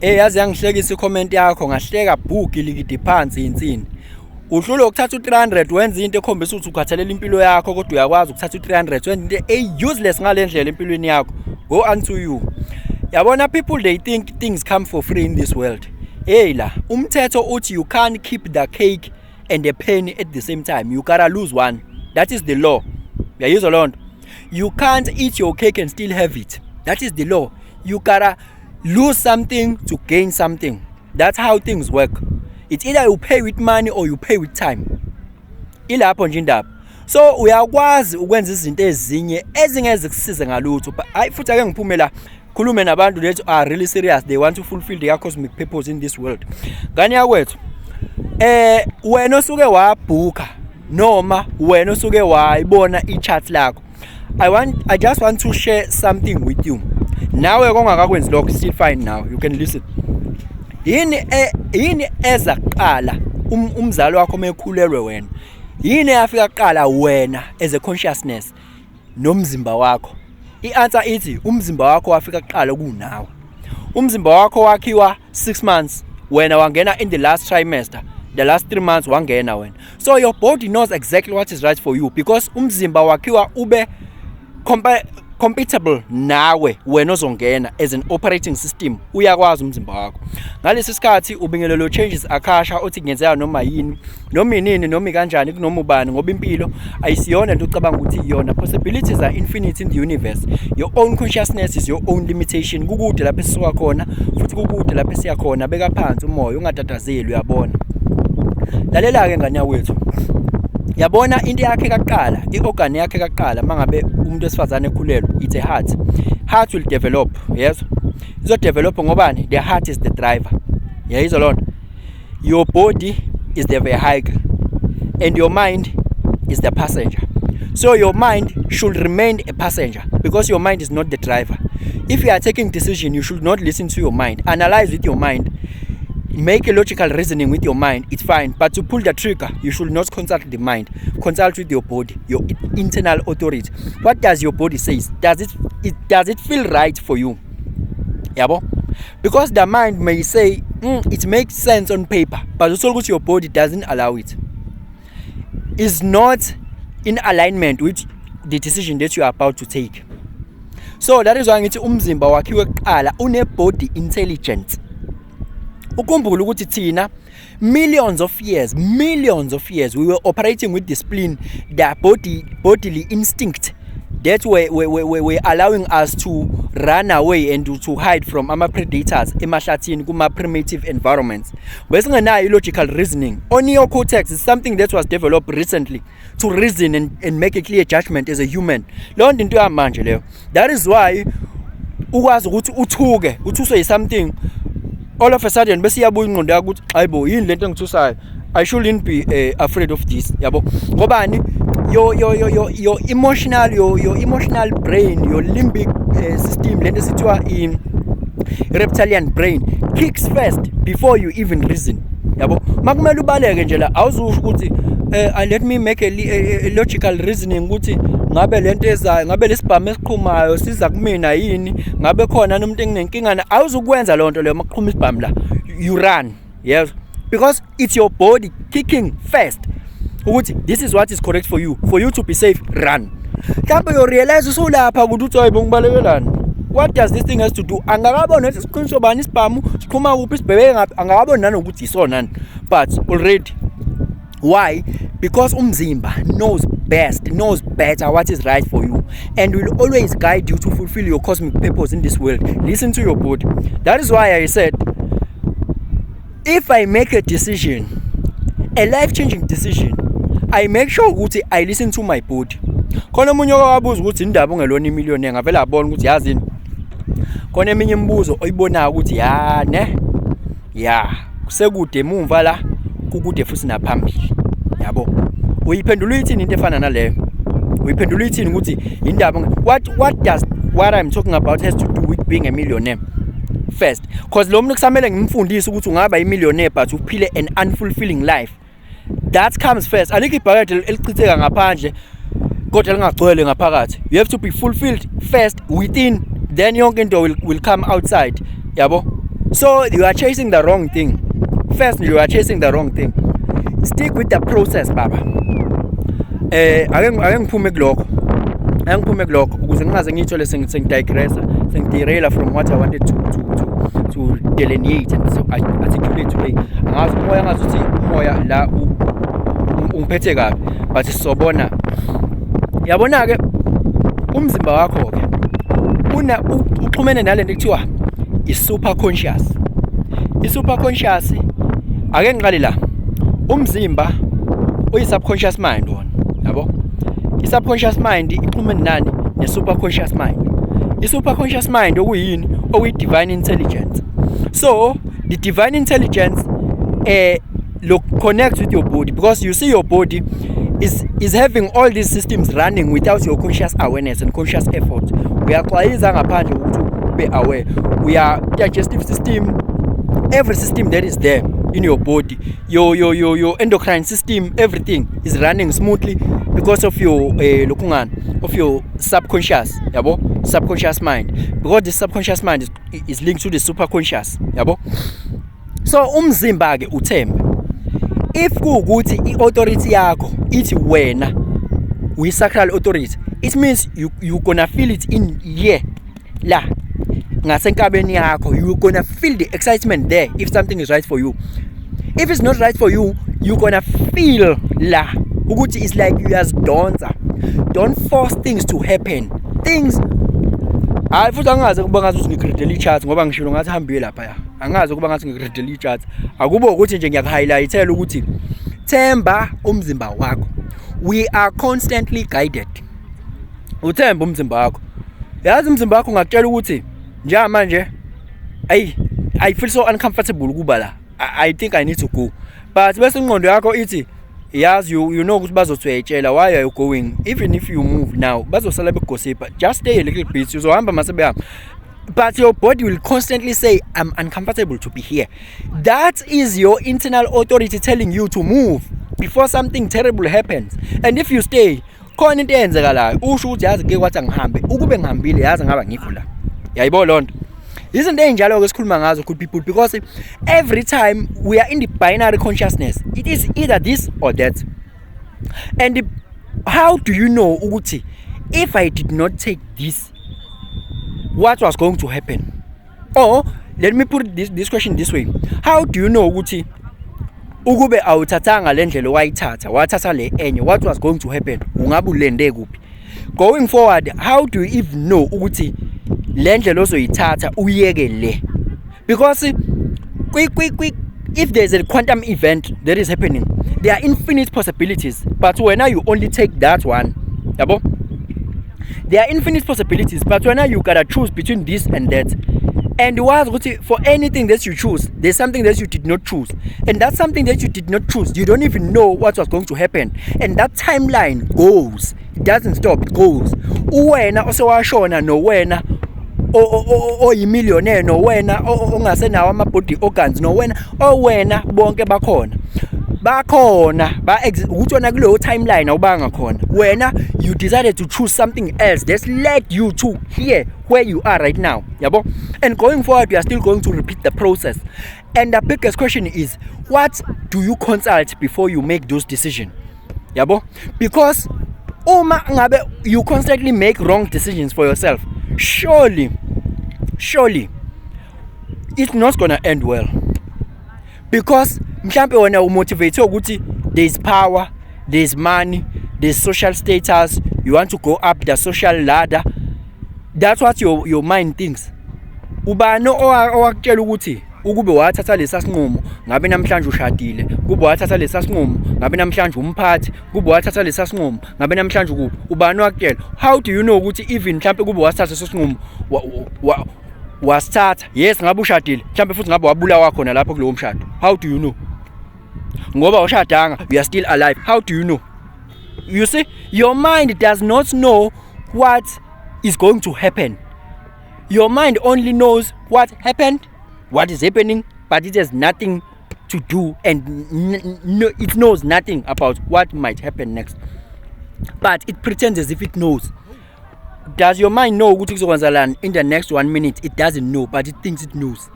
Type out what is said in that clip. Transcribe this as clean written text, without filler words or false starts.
Hey, yazi yangihlekisa i-comment yakho, ngahleka bhugi likidi phansi insini. Uhlulwe ukuthatha u-300 wenza into ekhombisa ukuthi ukhathalela impilo yakho, kodwa uyakwazi ukuthatha u-300 wenza into e-useless ngale ndlela empilweni yakho. Go unto you. Yabona, people, they think things come for free in this world. Hey la, umthetho uthi you can't keep the cake and the penny at the same time. You gotta lose one. That is the law. Uyayizwa leyo nto? You can't eat your cake and still have it. That is the law. You gotta lose something to gain something. That's how things work. It's either you pay with money or you pay with time. Ilapho nje indaba. So uyakwazi ukwenza izinto ezinye ezingeze kusize ngalutho. But hayi, futhi ake ngiphume la, khulume nabantu that are really serious. They want to fulfill their cosmic purpose in this world. Ngane yakwethu, wena osuke wabhuka noma wena osuke wayibona i-chart lakho, I just want to share something with you. Nawe kongakakwenzi lokho, still fine, now you can listen. Yini eza kuqala umzali wakho mekhulelwe wena? Yini eyafika kuqala, wena as a consciousness nomzimba wakho? I-answer ithi umzimba wakho wafika kuqala kunawe. Umzimba wakho wakhiwa 6 months, wena wangena in the last trimester, the last 3 months wangena wena. So your body knows exactly what is right for you because umzimba wakhiwa ube compatible nawe wena ozongena as an operating system. Uyakwazi umzimba wakho ngalesi sikhathi ubingelelo changes akasha uthi kungenzeka noma yini, noma inini, noma kanjani, kunoma ubani, ngoba impilo ayisiyona into ocabanga ukuthi iyona. Possibilities are infinite in the universe. Your own consciousness is your own limitation. Kukude lapho esisuka khona futhi kukude lapho esiya khona. Beka phansi umoya, ungatatazeli, uyabona. Lalela-ke, ngane yakwethu, yabona into yakhe kaqala, i-organ yakhe kaqala mangabe umuntu wesifazane ekhulelwe, it's a heart. Heart will develop, yes, izodevelop. Ngobani? The heart is the driver, yayizwa loo nto? Your body is the vehicle and your mind is the passenger. So your mind should remain a passenger because your mind is not the driver. If you are taking decision, you should not listen to your mind. Analyze with your mind, make a logical reasoning with your mind, it's fine, but to pull the trigger, you should not consult the mind. Consult with your body, your internal authority. What does your body says? Does it feel right for you, yabo? Because the mind may say, it makes sense on paper," but uthola ukuthi your body doesn't allow it, is not in alignment with the decision that you are about to take. So that is why ngithi umzimba wakhiwe kuqala, une body intelligence. Ukhumbule ukuthi thina millions of years, millions of years, we were operating with the spleen, the body bodily instinct that were allowing us to run away and to hide from ama predators emahlathini kuma primitive environments. Besingenayo logical reasoning. O neocortex is something that was developed recently to reason and make a clear judgment as a human. Leyo nto into yamanje leyo. That is why ukwazi ukuthi uthuke, uthuswe yi something, all of a sudden bese iyabuya ingqondo yakho ukuthi, "Hayibo, yini lento engithusayo? I shouldn't be afraid of this," yabo? Ngobani? Your emotional brain, your limbic system, lento esithiwa i reptilian brain, kicks first before you even reason, yabo? Makumele ubaleke nje la, awuzusho ukuthi, "Let me make a logical reasoning ukuthi ngabe lento ezayo, ngabe lesibhamu esiqhumayo siza kumina yini, ngabe khona nomuntu enginenkinga na." Awuzukwenza leyo nto leyo. Makuqhuma isibhamu la, you run, yes, because it's your body kicking first ukuthi this is what is correct for you to be safe, run. Mhlawumbe you realize usulapha ukuthi uthi, "Hayibo, ngibalekelani? What does this thing has to do?" Angakaboni ukuthi siqiniso bani, isibhamu siqhuma kuphi, sibhebeke ngaphi, angakaboni nanokuthi isona, but already. Why? Because umzimba knows best, knows better what is right for you and will always guide you to fulfill your cosmic purpose in this world. Listen to your body. That is why I said if I make a decision, a life changing decision, I make sure ukuthi I listen to my body. Khona omunye owabuza ukuthi indaba ungelona imillionaire. Ngavela abona ukuthi, yazini, khona eminye imibuzo oyibonayo ukuthi ya ne ya kusekude emumva la, kukude futhi naphambili, yabo? Uyiphendula uyithini into efana naleyo? Uyiphendula uyithini ukuthi indaba what does what I'm talking about has to do with being a millionaire first? Because lo muntu kusamele ngimfundise ukuthi ungaba imillionaire but uphile an unfulfilling life. That comes first. Alikho ibhakede elichitheka ngaphandle kodwa lingagcwele ngaphakathi. You have to be fulfilled first within, then yonke into will come outside, yabo? So you are chasing the wrong thing. First, you are chasing the wrong thing. Stick with the process, baba. Ake ngiphume kulokho, ake ngiphume kulokho ukuze ngingaze ngiyithole sengidigressa, sengideraila from what I wanted to delineate and so articulate today. Angazi umoya, ngazi ukuthi umoya la ungiphethe kabi, but sizobona. Yabona ke, umzimba wakho ke una uxhumene nalento ekuthiwa i-super conscious. I-super conscious, ake ngiqale la. Umzimba uyi-subconscious mind wona, yabo. I-subconscious mind ixhumene nani? Ne-super conscious mind. I-super conscious mind okuyini? Okuyi-divine intelligence. So the divine intelligence look connects with your body, because you see, your body is having all these systems running without your conscious awareness and conscious effort. Uyaxwayiza ngaphandle ukuthi ube aware. Uya digestive system, every system that is there in your body, your endocrine system, everything is running smoothly because of your lokhungana of your subconscious, yabo, subconscious mind, because the subconscious mind is linked to the superconscious, yabo. So umzimba ke, uthembe, if kuwukuthi i-authority yakho ithi wena uyi-sacral authority, it means you gonna feel it in here, la ngasenkabeni yakho. You gonna feel the excitement there if something is right for you. If it's not right for you, you gonna feel la ukuthi it's like uyazidonsa. Don't force things to happen. Things, hayi, futhi angaze kuba ngathi ngikureadela i-chart, ngoba ngishilo ngathi hambile lapha. Angazi kuba ngathi ngikureadela i-chart. Akube ukuthi nje ngiyakuhighlightela ukuthi themba umzimba wakho. We are constantly guided. Uthemba umzimba wakho. Yazi, umzimba wakho ungakutshela ukuthi njengamanje, ayi, I feel so uncomfortable ukuba la, I think I need to go, but bese ingqondo yakho ithi, yazi, you know ukuthi bazothi uyayitshela. Why are you going? Even if you move now, bazosala bekugossipa. Just stay a little bit, uzohamba mase behamba. But your body will constantly say, "I'm uncomfortable to be here." That is your internal authority telling you to move before something terrible happens. And if you stay, khona into eyenzekalayo, usho ukuthi, yazi, ke kwathi angihambe, ukube ngihambile, yazi, ngaba ngikho la. Yayibona loo nto? Izinto ey'njalo-ke esikhuluma ngazo, good people, because every time we are in the binary consciousness, it is either this or that. And how do you know ukuthi if I did not take this, what was going to happen? Or let me put this question this way: how do you know ukuthi ukube awuthathanga le ndlela owayithatha, wathatha le enye, what was going to happen? Ungabe ulende kuphi going forward? How do you even know ukuthi le ndlela ozoyithatha, uyeke le? Because kwi kwi kwi if there's a quantum event that is happening, there are infinite possibilities, but wena you only take that one, yabo. There are infinite possibilities, but wena you gotta choose between this and that. And wazi ukuthi for anything that you choose, there's something that you did not choose, and that's something that you did not choose, you don't even know what was going to happen. And that timeline goes, it doesn't stop, it goes. Uwena osewashona, nowena oyimillionaire, nowena ongasenawo ama-body organs, nowena owena, bonke bakhona, bakhona, ba ukuthi wena kuleyo timeline awubanga khona. Wena you decided to choose something else that's led you to here where you are right now, yabo. And going forward, you are still going to repeat the process. And the biggest question is, what do you consult before you make those decisions, yabo? Because uma ngabe you constantly make wrong decisions for yourself, surely, surely it's not gonna end well, because mhlambe wena umotivate ukuthi there is power, there is money, there's social status, you want to go up the social ladder. That's what your mind thinks. Ubani owakutshela ukuthi ukube wathatha lesa sinqumo, ngabe namhlanje ushadile? Kube wathatha lesa sinqumo, ngabe namhlanje umphathi? Kube wathatha lesa sinqumo, ngabe namhlanje ukuphi? Ubani wakutshela? How do you know ukuthi even mhlambe kube wasithatha leso sinqumo, wasithatha, yes, ngabe ushadile, mhlambe futhi ngabe wabulawa khona lapho kulowo mshado? How do you know? Ngoba ushadanga, you are still alive. How do you know? You see, your mind does not know what is going to happen. Your mind only knows what happened, what is happening, but it has nothing to do and no, it knows nothing about what might happen next, but it pretends as if it knows. Does your mind know ukuthi kuzokwenzakalani in the next one minute? It doesn't know, but it thinks it knows.